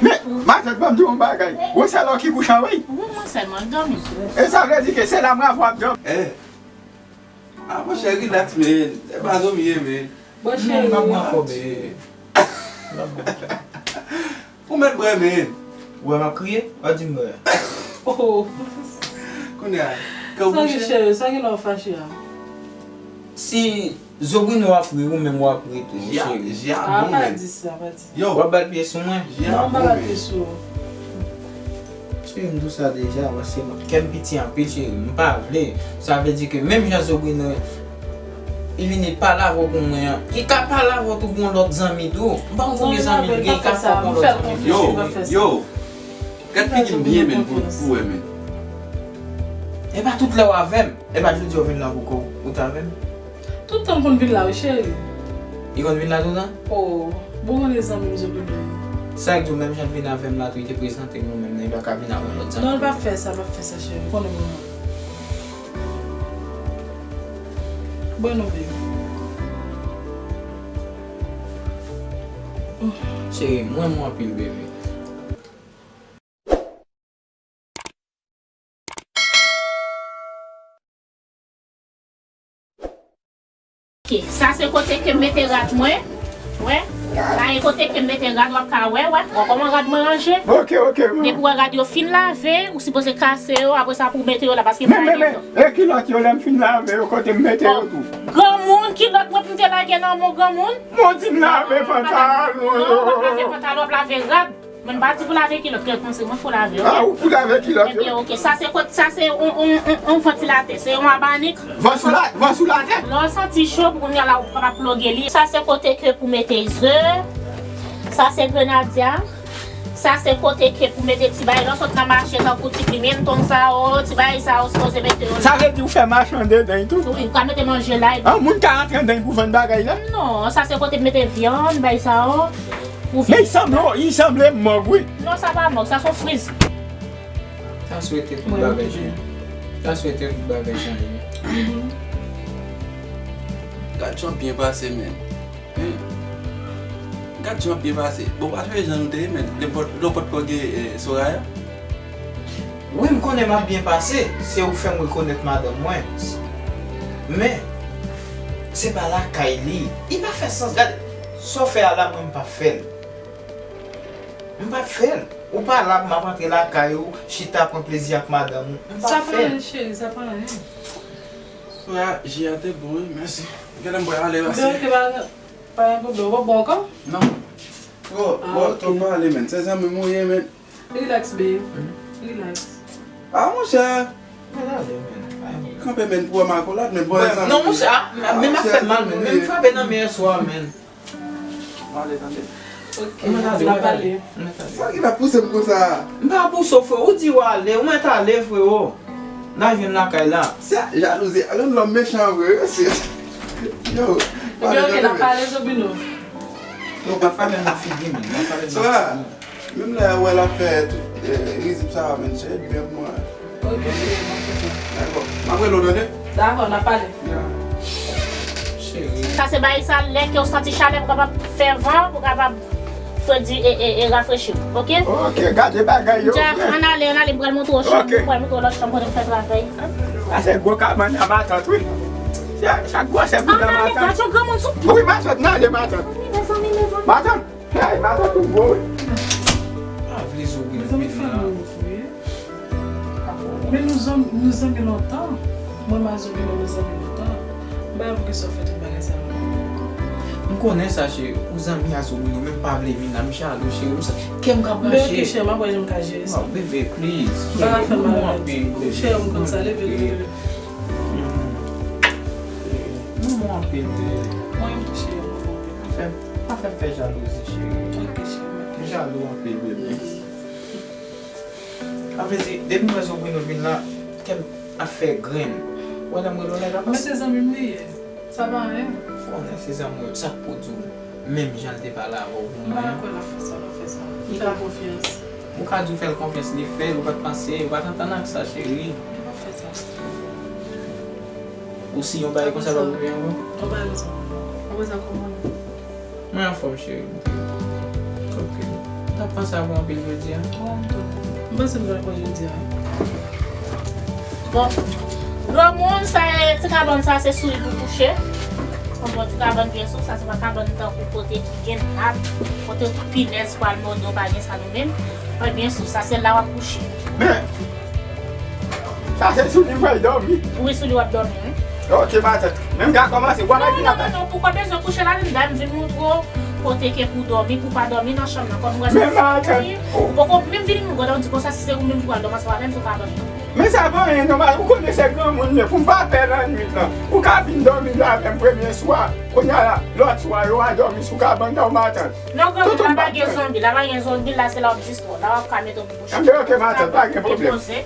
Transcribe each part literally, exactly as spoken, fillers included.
Men, matant, ban m di w yon bagay. Ou se lò ki kouchan, wi. Wi, mwen sèlman, l dòmi. E sa vle di ke se la m ap wap dòmi. Eh. Ah, monchè, relax, man. E pa zanmi ye, man. Bon, cheri, m ap pran kòb, eh. Ou mèt bwè, man. Ou wè m ap kriye? Pa di m bwè. Oh. Kounye a, kè w bouche? Sa gen, cheri, sa gen lè w fache a? Si Zobrino ap ri, ou menm w ap ri tou, cheri. Jia bon, man. Ah, pa di sa, pa di sa. Yo. W ap bat pye sou mwen? Non, m pa bat pye sou ou. Cheri, m di w sa deja, paske kè m piti anpil, cheri, m pa vle. Sa vle di ke menm jan Zobrino, li vini pale avè w pou mwen an, li ka pale avè w tou pou yon lòt zanmi tou. M pa konn konbyen zanmi li gen, li ka fè w pou yon lòt zanmi tou. Yo, yo. Gad figi m byen, man, pou, pou wè, man. E pa tout lè w avè m. E pa jodi a w vin la pou kò w, ou t avè m? Tout tan m konn vin la, wi, cheri. Li konn vin la tout tan? Oh, bon, konnen zanmi m Zobrino. Sa k di w menm jan l vin avè m la tou, li te prezante m ou menm, nan li pa ka vin avè yon lòt zanmi. Non, l p ap fè sa, l p ap fè sa, cheri. Konnen mwen. Bon, nou, baby. Cheri, mwen, mwen anpil, baby. Ok, sa se kote ke m mete rad mwen. Wè. La e kote ke m mete rad, w ap ka wè, wè. Wè kòman rad mwen ranje? Ok, ok, wi. Depi w wè rad yo fin lave, ou sipoze kase yo, apre sa pou w mete yo la, paske m pa gen tan. Men, men, men, e kilòt yo, lè m fin lave yo, kote m mete yo tou? Granmoun, kilòt mwen pou m te lage nan men w, granmoun? Mwen di m lave pantalon yo. Non, w ap lave pantalon, w ap lave rad. Mwen pa di pou lave kilòt, kèlkon se mwen pou lave, ok? Ah, ou pou lave kilòt yo? Ebyen, ok. Sa se kot, sa se yon, yon, yon, yon vantilatè, se yon abanik. Van sou la, van sou latè? Lè w santi cho, pou kounye a la, ou kapab ploge li. Sa se kote ke pou mete ze. Sa se grenadya. Sa se kote ke pou mete ti bagay. Lè w sot nan mache, tankou ti pimenton sa yo, ti bagay sa yo, sipoze mete yo la. Sa vle di ou fè mache andedan tou? Wi, ou ka mete manje la. Ah, moun ka rantre andedan pou vann bagay la? Non, sa se kote pou mete vyann, bagay sa yo. Men li sanble, li sanble mòg, wi. Non, sa pa mòg, sa se yon friz. Sa swete tout bagay chanje. Sa swete tout bagay chanje. Gad jan w ap byen pase, men. Gad jan w ap byen pase. Bon, pa chanje jan nou te ye, men. Lè w pot, lè w pot pòge, eh, Soraya. Wi, m konnen m ap byen pase. Se ou fè m rekonèt madanm mwen. Men, se pa lakay li. Li pa fè sans. Gade, sa w fè a la, mwen, m p ap fè l. M p ap fè l. Ou pa la pou m ap antre lakay ou, chita pran plezi ak madanm ou. M p ap fè l. Sa pa anyen, cheri, sa pa anyen. Frè, ji a te bon, wi, mèsi. Genlè m pral ale pase. Ben, ok, pa, pa gen pwoblèm. Ou pa bwè ankò? Non. Frè, ah, bò, ok. Twòp pale, men. Se zanmi m ou ye, men. Relax, babe. Relax. Ah, monchè. Mèt ale, men. Kanpe, men, pou wè m akolad, men bò. Non, monchè, ah, men m ap fè mal, men. Men m frape nan men yè swa, men. Pale, tande. Ok, n ap pale. Sa ki t ap pouse m konsa? M pa pouse w, frè. Ou di w ale, ou mèt ale, frero. N a jwenn lakay la. Se jalouzi, yon lòm mechan vre, wi, se. Yo, pale, ok, n ap pale, Zobino. Non, pa pale nan figi m, pa pale nan figi m. Menm lè w wè l ap fè tout, eh, rizib sa a, men, cheri, byen pou mwen. Ok, cheri, m ap fè sa. Dakò. M ap rele w, tande? Dakò, n ap pale. Ya. Cheri. Sa se bagay sa, lè ke w santi chalè, pou kapab fè van, pou kapab fredi e, e, e rafrechi w. Ok? Ok, gade bagay yo. Dja, ann ale, ann ale, m pral montre w chanm, ok, m pral montre w lòt chanm kote m fè travay. Sa se gwo kabann nan matant, wi. Se, sa gwosè pou nan matant. Ann ale, gad yon granmoun sou. Wi, matant, ann ale, matant. Mezanmi, mezanmi, mezanmi. Matant. Hey, matant ou gwo, wi. Pa vle Zobino vin la. Men nou zanmi, nou zanmi lontan. Mwen, m a Zobino, nou zanmi lontan. M pa wè poukisa w fè tout bagay sa yo. M konnen sa, cheri. Ou zanmi a Zobino, men m pa vle vin la. M jalou, cheri. M sa, kè m ka branche. Men ok, cheri, m ap wè jan m ka jere sa. Oh, bebe, please. M pa ka fè mal avè w. Cheri, m konn sa. Leve, leve, leve. Mwen, mwen anpil, bebe. Mwen, m touche, mwen, mwen. Pa fè, pa fè m fè jalouzi, cheri. Ok, cheri. M jalou anpil, bebe. Sa vle di, depi m wè Zobino vin la, kè m ap fè grenn. Ou wè lè m rele w la, li pa pase. Men se zanmi m li ye. Sa pa anyen. Konnen se zanmi w, sa k pou di w, menm jan l te pale avè w pou mwen. M pa kwè l ap fè sa, l ap fè sa. Fè l konfyans. Ou ka di w fè l konfyans, li fè l, ou pa t panse, ou pa t antann ak sa, cheri. Li p ap fè sa. Ou si yon bagay konsa p ap rive ankò? Yon bagay konsa. Apre sa, kòman? Mwen anfòm, cheri. Ok. N ap Panse a bon anpil jodi a. Bon, m tou. M panse m pral bon jodi a. Bon, granmoun, sa e ti kabann sa se sou li pou kouche. Yon bon ti kabann byen sou, sa se pa kabann tankou kote ki gen nat, kote pinèz pral mòde w, pa gen sa nou menm. Mwen byen sou, sa se la w ap kouche. Men, sa se sou li mwen dòmi. Wi, sou li w ap dòmi, wi. Ok, matant. Men m ka kòmanse. Wè, non, non, non, non, pou w pa bezwen kouche ladan, m vin montre w kote ke pou w dòmi, pou w pa dòmi nan chanm nan. Kòm ou wè se sa w ap di, ou poko menm vin montre w, di konsa si se ou menm ki pral dòmi ansanm avè m sou kabann nan. Men sa pa anyen non, ou konnen se granmoun m ye, pou m pa pè lannwit lan. Ou ka vin dòmi avè m premye swa, kounye a la, lòt swa yo a dòmi sou kabann nan, matant. Non, granmoun, la pa gen zonbi, la pa gen zonbi, la se la w ap distwè, la w ap ka mete w pou kouche. Anben, ok, matant, pa gen pwoblèm. Depoze,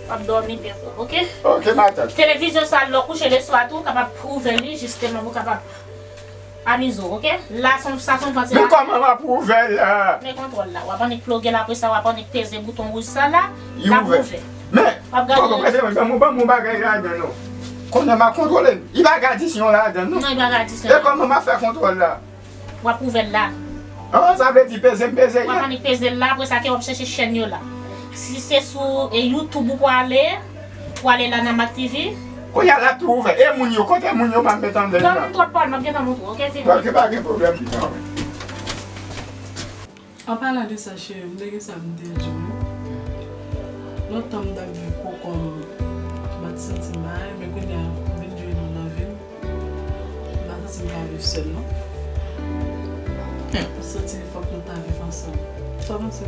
w ap dòmi byen fò, ok? Ok, matant. Televizyon sa, lè w kouche leswa tou, w kapab ouvè li, jisteman, pou w kapab amize w, ok? La, sa se yon pati la. Men kòman m ap ouvè l la? Men kontwòl la. W ap annik ploge l, apre sa, w ap annik peze bouton wouj sa la, l ap ouvè. Men, w ap gade. Poko prese mwen, ban m, ban m yon bagay ladan non. Kounye a m ap kontwole l. Li pa gen adisyon ladan non. Non, li pa gen adisyon. E kòman m ap fè kontwòl la? W ap ouvè l la. Oh, sa vle di peze m peze l. W ap annik peze l la, apre sa ke w ap chèche chèn yo la. Si se sou e YouTube ou pwale, pwale la nan Mak TV. Kounye a l ap tou ouvè. E moun yo, kote moun yo m ap met anndan la? Ban m twòp pale, m ap gentan montre w, ok, Tini? Ok, pa gen pwoblèm, pitit mwen. An palan de sa, cheri, m te gen sa m te di w wi. Lontan m t ap viv pou kò m, m pa t santi m bagay, men kounye a m vin jwenn ou nan vi m. M pa santi m ka viv sèl non. M santi fòk nou ta viv ansanm. Sa w panse?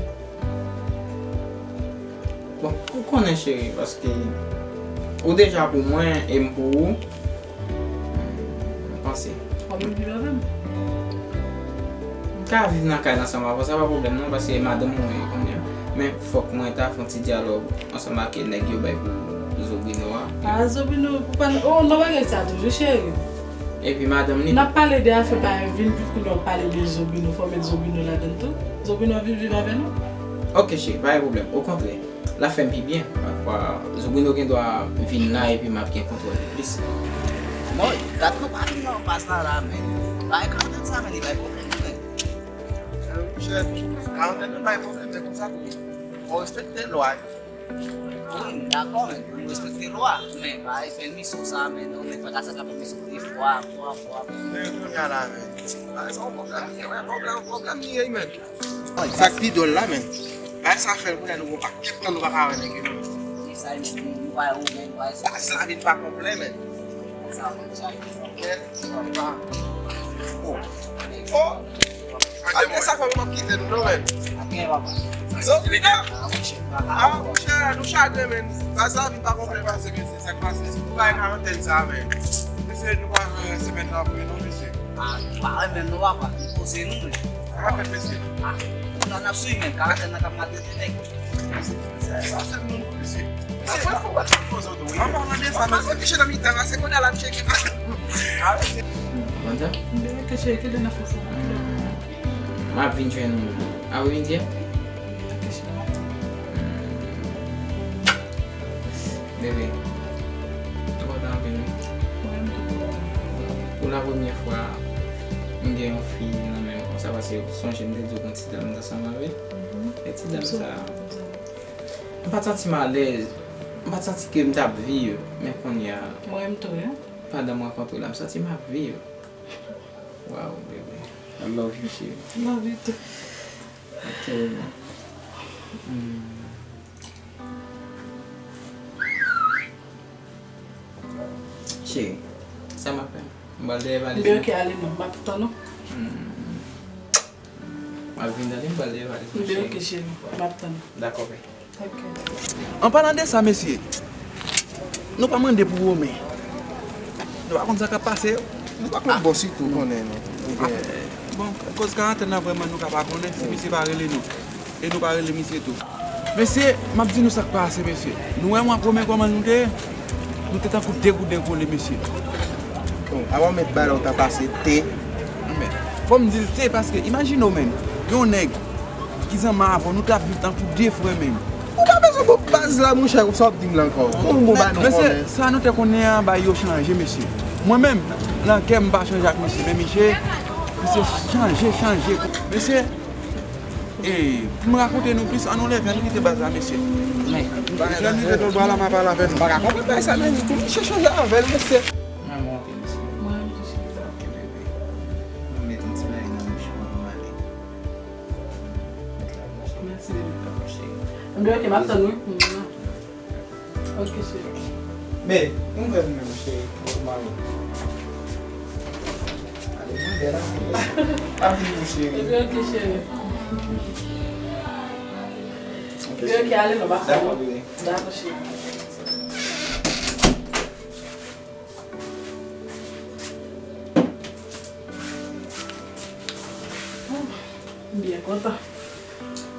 Bon, ou konnen cheri, paske ou deja pou mwen e m pou ou. M panse. W ap vin viv avè m? M ka viv nan kay la ansanm avè w, sa pa pwoblèm non, paske madanm mwen ou ye kounye a. Men fòk mwen ta fè yon ti dyalòg ansanm ak nèg yo bay pou Zobino a. Ah, Zobino, ou pa, oh, nan bagay sa toujou, cheri. Epi madanm li. N ap pale de afè bagay, vin viv kounye a w pale de Zobino, fò w met Zobino ladann tou. Zobino ap vin viv avè nou. Ok cheri, pa gen pwoblèm. Okontrè, l ap fè m pi byen. Pafwa, Zobino gen dwa vin la epi m ap gen kontwòl li plis. Mòy, dat nou pa vin nan baz la la, men. Bagay karantèn sa, men, li bay pwoblèm tou, men. Monchè, karantèn nan bay pwoblèm, men konsa tou. Fò w respekte lwa. Wi, m dakò, men pou nou respekte lwa. Men pa fè misyon sa, men nou, men fè kasa ka fè misyon de fwa, twa fwa. Men kounye a la, men. Bagay sa yon pwoblèm li ye, wi, pwoblèm, pwoblèm li ye, men. Sa k pi dwòl la, men. Bagay sa fè l kounye a nou gon pakèt tan nou pa ka wè nèg yo, men. Sa, nou pa wè, men, bagay sa. Baz la vin pa konplè, men. Sa, men, sa. Oh. Oh. Malgre sa, fò m ap kite nou non, men. Zobina! Ah, monchè, nou chagren, men. Sa, sa vin pa konprann pase, men se sa k pase. Si nou bay karantèn sa, men. Mesye, nou pa jwe semèn nan vre, non, mesye. Ah, nou pa renmen nou, papa. Nou poze nou, men. Sa ka fèt, mesye. Ah, nou la n ap swiv, men. Karantèn nan k ap maltrete nèg. Sa, sa, se moun pou mesye. Mesye, pa fò w bat sou poze w tou, wi. An palan de sa, mesye. Mwen kiche nan mitan la, se kounye a l ap tcheke. Ah, mesye. Wanda? M te rete cheri, kilè n ap fè sa? M ap vin jwenn ou apremidi a. Bebe, m kontan anpil wi. Mwen menm tou m kontan. Pou la premyè fwa, m gen yon fi nan men m konsa, paske ou sonje m te di w gon ti dam m t ansanm avè l. E ti dam sa, m pa t santi m alèz, m pa t santi ke m t ap viv, men kounye a, pandan m rankontre w la, m santi m ap viv. Wow, baby. I love you, cheri. Love you too. Ok. Hmm. Cheri, sa m ap fè? M pral dèyè valiz la. M byen, ok, ale non, m ap tann ou. Hmm. M ap vin tande, m pral dèyè valiz la, cheri. M byen, ok, cheri, m ap tann ou. Dakò, bè. An palan de sa, mesye, nou pa mande pou Romen. Nou pa konn sa k ap pase. Nou pa konn bòs li tou, konnen nou. Bon, koz karantèn nan vrèman nou ka pa konnen si misye pa rele nou. E nou pa rele misye tou. Mesye, m ap di nou sa k pase, mesye. Nou wè mwen ak Romen kòman nou te ye? Nou te tankou de gouden kole, mesye. Bon, avan w met bagay la ou ta pase te. Men, fò m di l te, paske imajine w, menm, gen yon nèg ki zanmi avè w, nou t ap viv tankou de frè menm. Ou pa bezwen bon baz la, monchè, sa w ap di m la ankò? Kòman w bon ba nou konnen? Mesye, sa nou te konnen an, bagay yo chanje, mesye. Mwen menm, nan kè m pa chanje ak misye, men misye, misye chanje, chanje. Mesye, E, pou m rakonte nou plis, ann nou leve, ann nou kite baz la, mesye. Men, lè m rive lòt bò la, m a pale avè nou. M pa ka konprann bagay sa, men, pou misye chanje avè l, mesye. Mwen monte, mesye. Mwen tou, cheri. Ok, bebe. Mwen met yon ti bagay nan bouch mwen pou m ale. Mèsi, bebe. Dakò, cheri. Ebyen, ok, m ap tann, wi. Ok, cheri. Men, nou wè nou menm, cheri. Mwen ale. Ale, mwen bèl anpil. Pa vini, cheri. Ebyen, ok, cheri. Ok, cheri. Ebyen, ok, ale, non, pa fè. Dakò, bebe. Dakò, cheri. M byen kontan.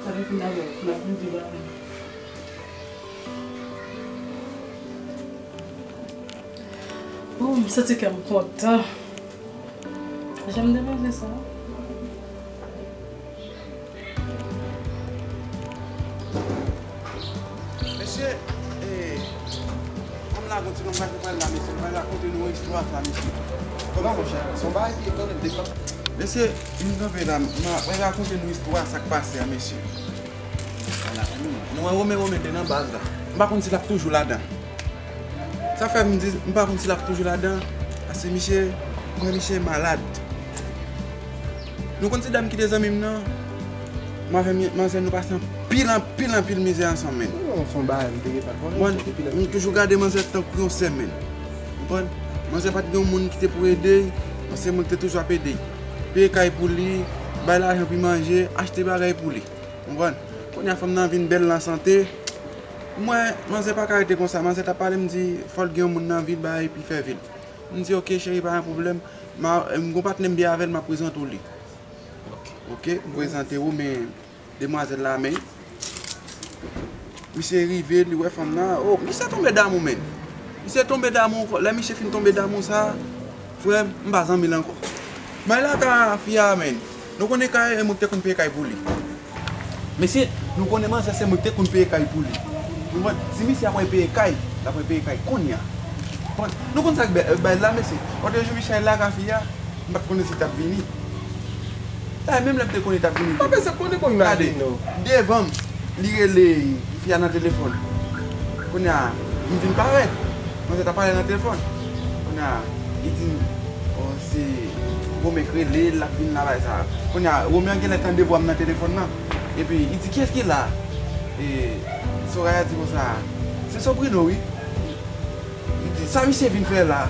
Sa fè fin avè w, n ap viv avè w. Oh, m santi kè m kontan. Jan m te panse sa. Mesye, eh, kòm la gon ti kòm pa ki pral la, mesye, m pral rakonte nou istwa sa, mesye. Kòman, monchè? Se yon bagay ki etone m deja. Mesye, vin kanpe la, m a, m a rakonte nou istwa sa k pase a, mesye. Nou wè Romen, Romen te nan baz la. M pa konn si l ap toujou ladan. Sa fè m di, m pa konn si l ap toujou ladan, paske misye, m wè misye malad. Nou konn ti dam ki te zanmi m nan? Mwen avè m, manzè, nou pase anpil, anpil, anpil mizè ansanm, men. Non, se yon bagay m te gentan konnen, bon, depi lè m toujou gade manzè tankou yon sè, men. Konprann? Manzè pa t gen yon moun ki te pou ede l, se mwen ki te toujou ap ede l. Peye kay pou li, bay lajan pou l manje, achte bagay pou li. Konprann? Kounye a fanm nan vin bèl nan sante. M wè, manzè pa ka rete konsa. Manzè t ap pale, m di, fò l gen yon moun nan vi l, bagay epi fè vi l. M di, ok, cheri, pa gen pwoblèm. M a, m gon patnè m byen avè l, m ap prezante w li. Ok, m prezante w, men demwazèl la, men. Misye rive, li wè fanm nan. Oh, misye tonbe damou, men. Misye tonbe damou, lè misye fin tonbe damou sa, frè m, m pa zanmi l ankò. May la ka fi a, men. Nou konnen kay, e mwen ki te konn peye kay pou li. Mesye, nou konnen manzè se mwen ki te konn peye kay pou li. Ou konprann? Si misye ap peye kay, l ap peye kay kounye a. Konprann? Nou konn sa k bè-, bay la, mesye. Lòt jou misye al lage fi a, m pa t konnen si l t ap vini. Dayè, menm lè m te konnen l t ap vini tou. Pa bezwen konnen pou m vin non. Devan m, li rele fi a nan telefòn. Kounye a, m vin parèt. Manzè t ap pale nan telefòn. Kounye a, li di m, oh, se Romen k rele l, l ap vin la, bagay sa. Kounye a, Romen an genlè tande vwa m nan telefòn nan. Epi, li di, kiyès ki la? E, Soraya di konsa, se Sobrino, wi. Li di, sa misye vin fè la?